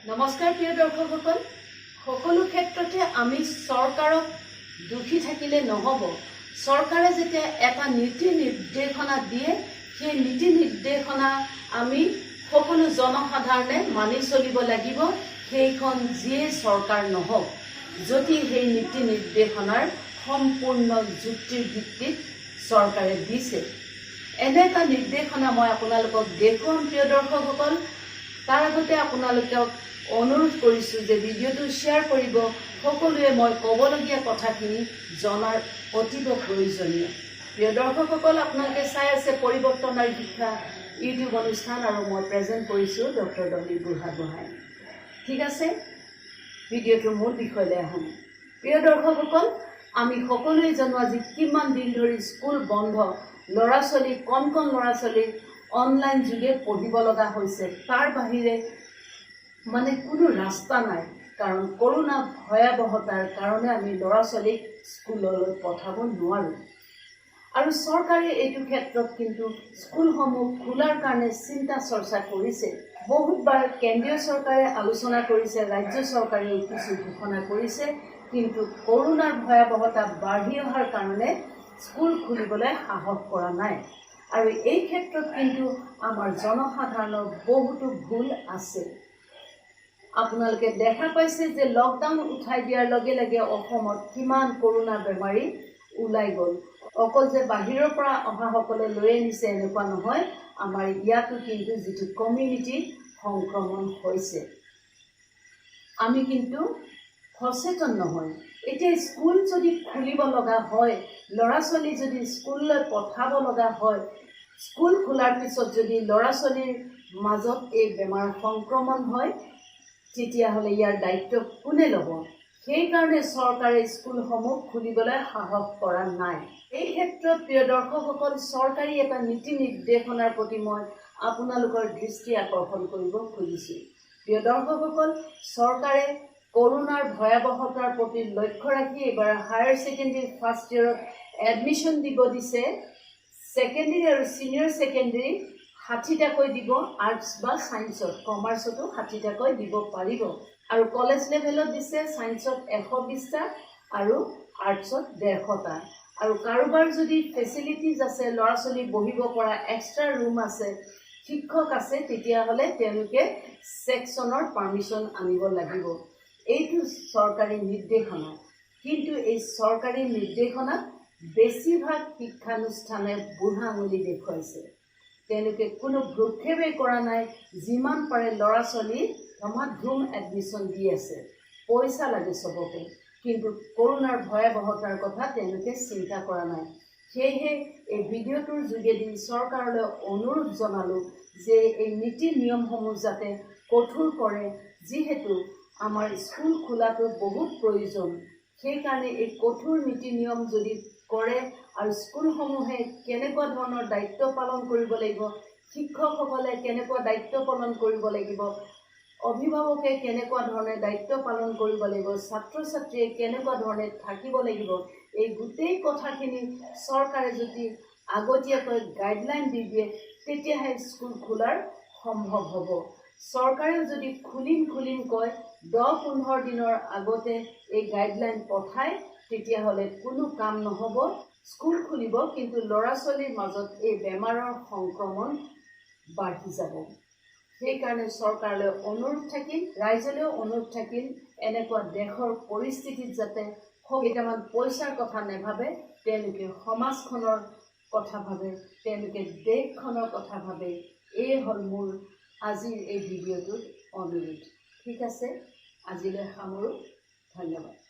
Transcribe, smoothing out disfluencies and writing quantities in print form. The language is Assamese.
নমস্কাৰ প্ৰিয় দৰ্শকসকল। সকলো ক্ষেত্ৰতে আমি চৰকাৰক দোষী থাকিলে নহ'ব। চৰকাৰে যেতিয়া এটা নীতি নিৰ্দেশনা দিয়ে, সেই নীতি নিৰ্দেশনা আমি সকলো জনসাধাৰণে মানি চলিব লাগিব, সেইখন যিয়ে চৰকাৰ নহওক, যদি সেই নীতি নিৰ্দেশনাৰ সম্পূৰ্ণ যুক্তিৰ ভিত্তিত চৰকাৰে দিছে। এনে এটা নিৰ্দেশনা মই আপোনালোকক দেখুৱাম প্ৰিয় দৰ্শকসকল। তাৰ আগতে আপোনালোকক অনুৰোধ কৰিছোঁ যে ভিডিঅ'টো শ্বেয়াৰ কৰিব সকলোৱে। মই ক'বলগীয়া কথাখিনি জনাৰ অতীৱ প্ৰয়োজনীয়। প্ৰিয় দৰ্শকসকল, আপোনালোকে চাই আছে পৰিৱৰ্তন আৰু শিক্ষা ইউটিউব অনুষ্ঠান আৰু মই প্ৰেজেণ্ট কৰিছোঁ ডক্টৰ ডলি বুঢ়াগোহাঁই। ঠিক আছে, ভিডিঅ'টোৰ মূল বিষয়লৈ আহোঁ। প্ৰিয় দৰ্শকসকল, আমি সকলোৱে জানো আজি কিমান দিন ধৰি স্কুল বন্ধ। ল'ৰা ছোৱালী, কণ কণ ল'ৰা ছোৱালী অনলাইন যোগে পঢ়িব লগা হৈছে। তাৰ বাহিৰে মানে কোনো ৰাস্তা নাই, কাৰণ কৰোণা ভয়াৱহতাৰ কাৰণে আমি ল'ৰা ছোৱালীক স্কুললৈ পঠাব নোৱাৰোঁ। আৰু চৰকাৰে এইটো ক্ষেত্ৰত কিন্তু স্কুলসমূহ খোলাৰ কাৰণে চিন্তা চৰ্চা কৰিছে। বহুতবাৰ কেন্দ্ৰীয় চৰকাৰে আলোচনা কৰিছে, ৰাজ্য চৰকাৰেও কিছু ঘোষণা কৰিছে, কিন্তু কৰোণাৰ ভয়াৱহতা বাঢ়ি অহাৰ কাৰণে স্কুল খুলিবলৈ সাহস কৰা নাই। আৰু এই ক্ষেত্ৰত কিন্তু আমাৰ জনসাধাৰণৰ বহুতো ভুল আছে। আপোনালোকে দেখা পাইছে যে লকডাউন উঠাই দিয়াৰ লগে লগে অসমত কিমান কৰোণা বেমাৰী ওলাই গ'ল। অকল যে বাহিৰৰ পৰা অহাসকলে লৈ আনিছে এনেকুৱা নহয়, আমাৰ ইয়াতো কিন্তু যিটো কমিউনিটি সংক্ৰমণ হৈছে, আমি কিন্তু সচেতন নহয়। এতিয়া স্কুল যদি খুলিব লগা হয়, ল'ৰা ছোৱালী যদি স্কুললৈ পঠাব লগা হয়, স্কুল খোলাৰ পিছত যদি ল'ৰা ছোৱালীৰ মাজত এই বেমাৰ সংক্ৰমণ হয়, তেতিয়াহ'লে ইয়াৰ দায়িত্ব কোনে ল'ব? সেইকাৰণে চৰকাৰে স্কুলসমূহ খুলিবলৈ সাহস কৰা নাই। এই ক্ষেত্ৰত প্ৰিয় দৰ্শকসকল, চৰকাৰী এটা নীতি নিৰ্দেশনাৰ প্ৰতি মই আপোনালোকৰ দৃষ্টি আকৰ্ষণ কৰিব খুজিছোঁ। প্ৰিয় দৰ্শকসকল, চৰকাৰে কৰোণাৰ ভয়াৱহতাৰ প্ৰতি লক্ষ্য ৰাখি এইবাৰ হায়াৰ ছেকেণ্ডেৰী ফাৰ্ষ্ট ইয়েৰত এডমিশ্যন দিব দিছে। ছেকেণ্ডেৰী আৰু ছিনিয়ৰ ছেকেণ্ডেৰী 60টাকৈ দিব আৰ্টছ বা ছায়েন্সত, কমাৰ্চতো 60টাকৈ দিব পাৰিব। আৰু কলেজ লেভেলত দিছে ছায়েন্সত 120টা আৰু আৰ্টছত 150টা। আৰু কাৰোবাৰ যদি ফেচিলিটিজ আছে, ল'ৰা ছোৱালী বহিব পৰা এক্সট্ৰা ৰুম আছে, শিক্ষক আছে, তেতিয়াহ'লে তেওঁলোকে ছেকশ্যনৰ পাৰ্মিশ্যন আনিব লাগিব। এইটো চৰকাৰী নিৰ্দেশনা। কিন্তু এই চৰকাৰী নিৰ্দেশনাত বেছিভাগ শিক্ষানুষ্ঠানে বুঢ়া আঙুলি দেখুৱাইছে। তেওঁলোকে কোনো ভ্ৰূক্ষেপেই কৰা নাই। যিমান পাৰে ল'ৰা ছোৱালী ধমাধুম এডমিশ্যন দি আছে। পইচা লাগে চবকে, কিন্তু কৰোণাৰ ভয়াৱহতাৰ কথা তেওঁলোকে চিন্তা কৰা নাই। সেয়েহে এই ভিডিঅ'টোৰ যোগেদি চৰকাৰলৈ অনুৰোধ জনালোঁ যে এই নীতি নিয়মসমূহ যাতে কঠোৰ কৰে। যিহেতু আমাৰ স্কুল খোলাটো বহুত প্ৰয়োজন, সেইকাৰণে এই কঠোৰ নীতি নিয়ম যদি কৰে আৰু স্কুলসমূহে কেনেকুৱা ধৰণৰ দায়িত্ব পালন কৰিব লাগিব, শিক্ষকসকলে কেনেকুৱা দায়িত্ব পালন কৰিব লাগিব, অভিভাৱকে কেনেকুৱা ধৰণে দায়িত্ব পালন কৰিব লাগিব, ছাত্ৰ ছাত্ৰীয়ে কেনেকুৱা ধৰণে থাকিব লাগিব, এই গোটেই কথাখিনি চৰকাৰে যদি আগতীয়াকৈ গাইডলাইন দি দিয়ে, তেতিয়াহে স্কুল খোলাৰ সম্ভৱ হ'ব। চৰকাৰেও যদি খুলিম খুলিম কয়, 10-15 দিনৰ আগতে এই গাইডলাইন পঠায়, তেতিয়াহ'লে কোনো কাম নহ'ব। স্কুল খুলিব, কিন্তু ল'ৰা ছোৱালীৰ মাজত এই বেমাৰৰ সংক্ৰমণ বাঢ়ি যাব। সেইকাৰণে চৰকাৰলৈ অনুৰোধ থাকিল, ৰাইজলৈও অনুৰোধ থাকিল, এনেকুৱা দেশৰ পৰিস্থিতিত যাতে কেইটামান পইচাৰ কথা নাভাবে, তেওঁলোকে সমাজখনৰ কথা ভাবে, তেওঁলোকে দেশখনৰ কথা ভাবে। এই হ'ল মোৰ আজিৰ এই ভিডিঅ'টোত অনুৰোধ। ঠিক আছে, আজিলৈ সামৰোঁ। ধন্যবাদ।